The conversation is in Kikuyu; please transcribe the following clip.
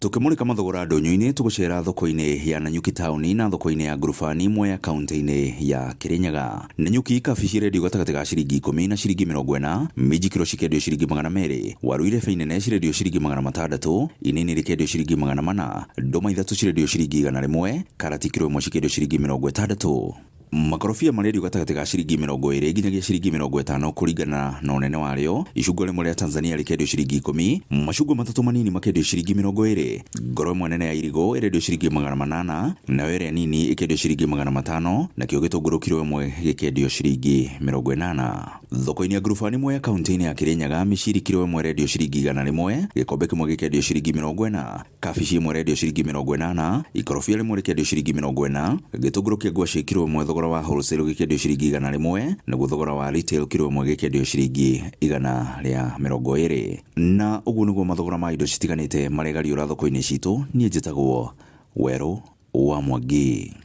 Tũkĩmũrĩka mathogora ndũnyũ-inĩ, tũgũcera thoko-inĩ ya Nanyuki taũni na thoko-inĩ ya Ngurubani Mwea kaunti-inĩ ya Kirinyaga. Nanyuki kabici ĩrendio gatagatĩ ga ciringi 10 na ciringi 40, minji kiro cikendio ciringi 200, waru irebe inene cirendio ciringi 600, inini rĩkendio ciringi 400, ndũma ithatũ cirendio ciringi 100, karati kiro ĩmwe cikendio ciringi 60. Makorobia marendio gatagatĩ ga ciringi 20 nginyagia ciringi 50 kũringana na ũnene warĩo. Icungwa rĩmwe rĩa Tanzania rĩkendio ciringi 10, macungwa matatũ manini makendio ciringi 20. Ngoro ĩmwe nene ya irigũ ĩrendio ciringi 800, nayo ĩrĩa nini ĩkendio ciringi 500, nakĩo gĩtũngũrũ kiro ĩmwe gĩkendio ciringi 80. Thoko-inĩ ya Ngurubani Mwea kaunti-inĩ ya Kirinyaga, mĩciri kiro ĩmwe ĩrendio ciringi 100, gĩkombe kĩmwe gĩkendio ciringi 40. Kabici ĩmwe ĩrendio ciringi 80, ikorobia rĩmwe rĩkendio ciringi 40, gĩtũngũrũ kĩa ngwacĩ kiro ĩmwe thogora wa wholesale gĩkĩendio ciringi 100, naguo thogora wa retail kiro ĩmwe gĩkĩendio ciringi 120. Na ũguo nĩguo mathogora ma indo citiganĩte maregariũra thoko-inĩ citũ. Niĩ njĩtagwo Werũ wa Mwangi.